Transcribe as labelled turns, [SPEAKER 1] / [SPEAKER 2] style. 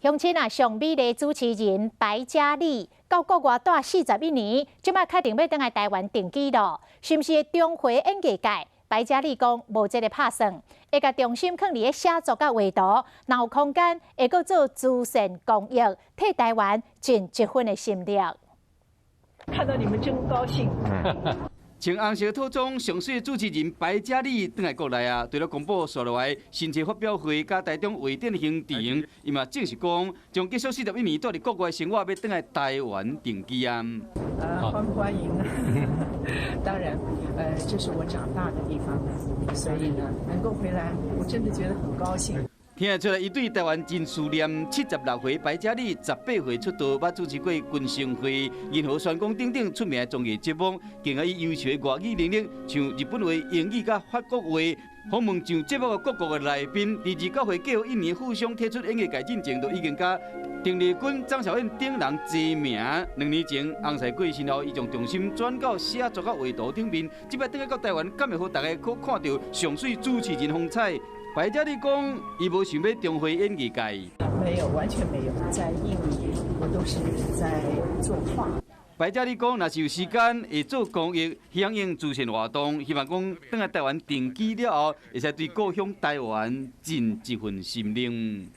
[SPEAKER 1] 鄉親啊，上美麗主持人白嘉莉到國外蹛41年，這擺確定欲轉來台灣定居囉，是毋是會重回演藝界？白嘉莉講無這个拍算，會共重心囥佇咧寫作佮畫圖，若有空間會閣做慈善公益，替台灣盡一份的心力。
[SPEAKER 2] 看到你們真高興。
[SPEAKER 3] 穿紅色套裝上媠主持人白嘉莉轉來國內啊，除了公布紲落來新冊發表會佮台中畫展行程，伊嘛正式講，將結束41年蹛佇國外生活，欲轉來台灣定居啊。
[SPEAKER 2] 歡不歡迎呢？當然，這是我長大的地方，所以呢，能夠回來，我真的覺得很高興。
[SPEAKER 3] 聽得出來，伊對台灣真思念。76歲白嘉莉，18歲出道，捌主持過群星會、銀河旋風等等出名的綜藝節目，更以優秀的外語能力，像日本話、英語佮法國話，訪問上節目的各國的來賓。佇29歲過後一年，互相退出演藝界進前，就已經佮鄧麗君、張小燕等人齊名。2年前，翁婿過身後，伊將重心轉到寫作佮畫圖頂面。這擺轉來到台灣，敢會予大家閣看著上媠主持人風采？白嘉莉講，伊無想欲重回演藝界。
[SPEAKER 2] 沒有，完全沒有。在印尼，我都是在作畫。
[SPEAKER 3] 白嘉莉講，若是有時間會做公益、響應慈善活動，希望講轉來台灣定居了後，會使對故鄉台灣盡一份心力。